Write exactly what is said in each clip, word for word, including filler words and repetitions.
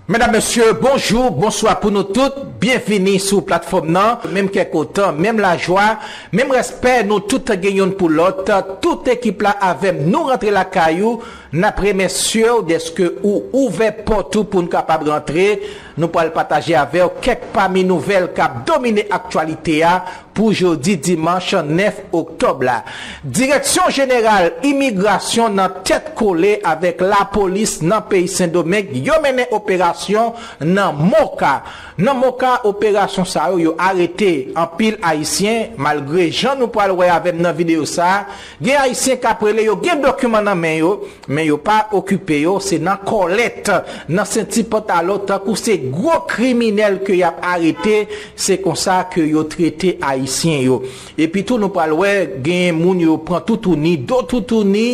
Medam, mesye, bonjou, bonswa pou nou tout. Byenvini sou platfòm nan. Menm kè kontan, menm lajwa, menm respè, nou tout gen youn pou lòt. Tout ekip la avè m, nou rantre lakay ou. N ap remèsye w dèske ou ouvè pòt ou pou n kapab rantre. Nou pral pataje avè w kèk pami nouvèl k ap domine aktyalite a pou jodi dimanch nèf oktòb la. Direksyon Jeneral Imigrasyon nan tèt kole avèk lapolis nan peyi Sendomeng, yo mennen operasyon nan Moka. Nan Moka, operasyon sa yo, yo arete anpil Ayisyen, malgre jan nou pral wè avè m nan videyo sa a, gen Ayisyen k ap rele yo gen dokiman nan men yo, men yo pa okipe yo, se nan kòlèt, nan senti pantalon, tankou se gwo kriminèl ke y ap arete, se konsa ke yo trete Ayisyen yo. Epi tou, nou pral wè, gen moun yo pran toutouni, do toutouni,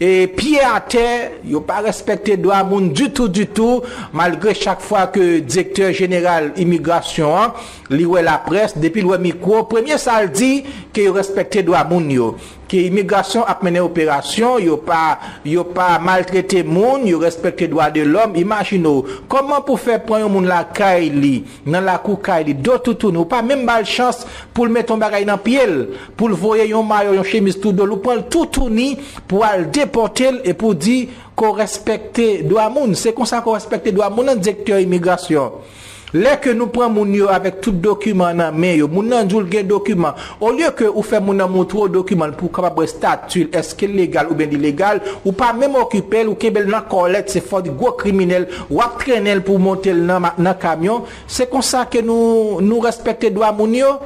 e pye atè, yo pa respekte dwa moun ditou, ditou, malgre chak fwa ke direktè jeneral imigrasyon an, li wè laprès, depi l wè mikwo, premye sa l di, ke yo respekte dwa moun yo. Ke imigrasyon ap mennen operasyon, yo pa, yo pa maltrete moun, yo respekte dwa de lòm. Imajine w, kòman pou fè pran yon moun lakay li, nan lakou kay li, do toutouni, ou pa menm ba l chans pou l mete yon bagay nan pye l, pou l voye yon mayo, yon chemiz tou do l, ou pran l toutouni pou al depòte l e pou di ke w respekte dwa moun. Se konsa ke w respekte dwa moun nan, direktè imigrasyon. Lè ke nou pran moun yo avèk tout dokiman nan men yo, moun nan di w l gen dokiman. Olye ke ou fè moun nan montre w dokiman l pou w kapab wè estati l, èske l legal oubyen li ilegal, ou pa menm okipe l, ou kenbe l nan kòlèt, se fò di gwo kriminèl, w ap trennen l pou w monte l nan ma-, nan kamyon. Se konsa ke nou, nou respekte dwa moun yo.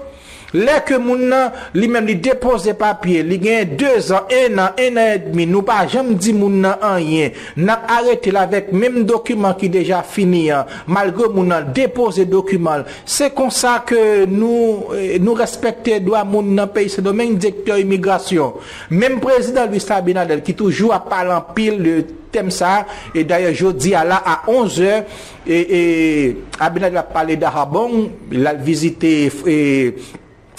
Lè ke moun nan, li menm, li depoze papye, li gen dezan, ennan, ennan edmi, nou pa janm di moun nan anyen. N ap arete l avèk menm dokiman ki deja fini an, malgre moun nan depoze dokiman l. Se konsa ke nou, eh, nou respekte dwa moun nan peyi Sendomeng, direktè imigrasyon. Menm prezidan Luis Abinader, ki toujou ap pale anpil de tèm sa a, e dayè, jodi a la, a onz è, e, e, Abinader ap pale Dajabón, l al vizite, e,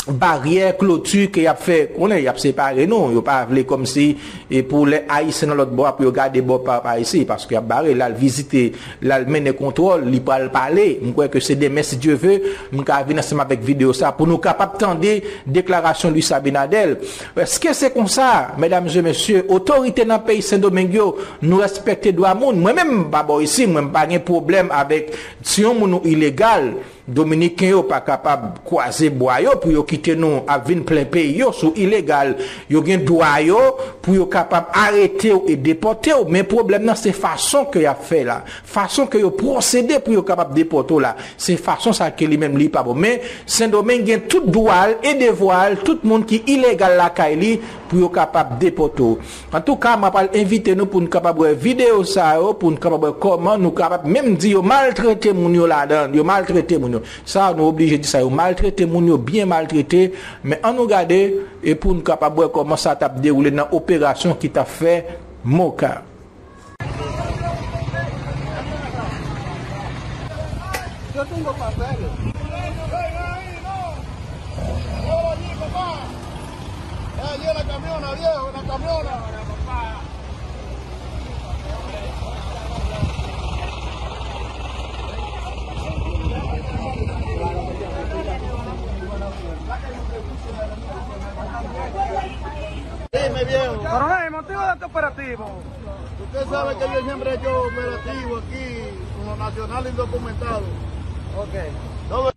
baryè, kloti ke y ap fè, konnen y ap separe nou, yo pa vle kòmsi, e pou lè Ayisyen nan lòt bò a, pou yo gade bò pa, pa isi, paske y ap bare, l al vizite, l al mennen kontwòl, li pral pale. M kwè ke se demen, si Dye ve, m ka vin ansanm avèk videyo sa pou nou kapab tande deklarasyon Luis Abinader. Èske se konsa, medam e mesye, otorite nan peyi Sendomeng yo, nou respekte dwa moun? Mwen menm, m pa bò isi, mwen m pa gen pwoblèm avèk si yon moun ou ilegal, Dominiken yo pa kapab kwaze bwa yo pou yo kite nou ap vin plen peyi yo sou ilegal. Yo gen dwa yo pou yo kapab arete w e depòte w. Men pwoblèm nan se fason ke y ap fè la. Fason ke yo pwosede pou yo kapab depòte w la. Se fason sa ke li menm li pa bon. Men Sendomeng gen tout dwa l e devwa l, tout moun ki ilegal lakay li, pou yo kapab depòte w. Antouka, m ap al envite nou pou n kapab wè videyo sa yo, pou n kapab wè kòman nou kapab menm di yo maltrete moun yo ladan, yo maltrete moun yo. Sa, nou oblije di sa, yo maltrete moun yo, byen maltrete, men ann nou gade, e pou n kapab wè kòman sa t ap dewoule nan operasyon ki t ap fè Moka. Yo tengo papeles. Oye, la camiona, viejo, la camiona. Dime, viejo. Coronel, el motivo de este operativo. Usted sabe que yo siempre he hecho operativo aquí con los nacionales indocumentados. Ok. No,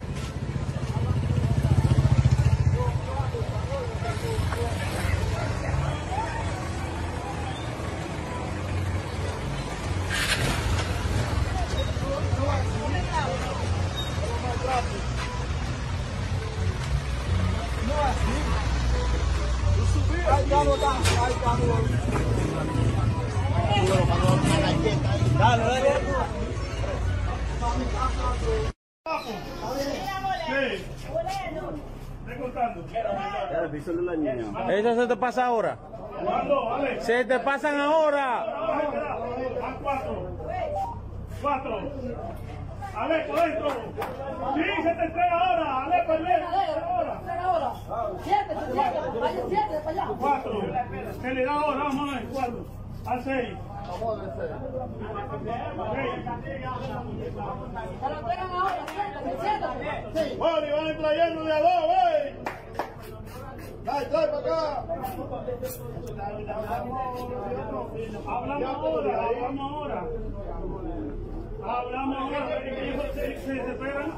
Eso se te pasa ahora. Se te pasan ahora. Cuatro. Cuatro. A ver, por dentro. Sí, se te entrega ahora. A ver, por dentro. Ahora. Siete, siete, vaya, siete, para allá. Cuatro. Se le da ahora, vamos a ver, cuatro. Al seis. Seis. Oli, van trayendo de a dos, ey. Dale, dale pa' acá. Hablamos ahora, hablamos ahora. Hablamos ahora, pero que ellos se, se desesperan.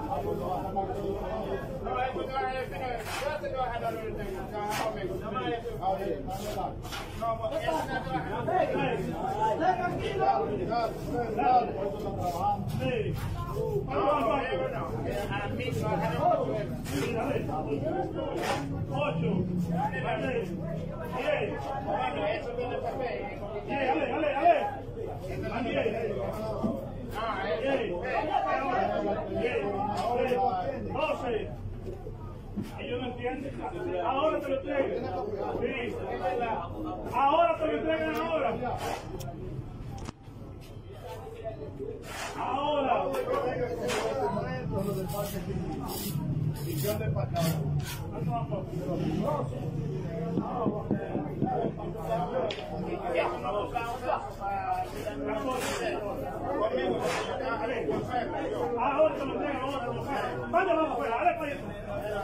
Ellos no entienden. Ahora te lo entregan. Sí. Ahora te lo entregan ahora. Ahora. Ahora te lo entregan ahora. Vaya, vamos afuera. Dale, pues.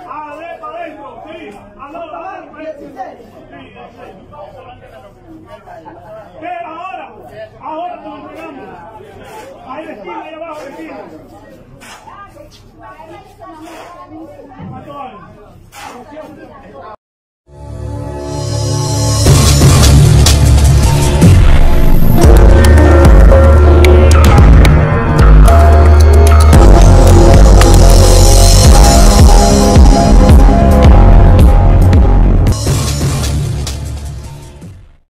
Ale pa dentro, sí. Ale pa dentro. Sí, sí. Eh, ahora, ahora te lo entregamos. Ahí en la esquina, ahí abajo en la esquina. Pastor.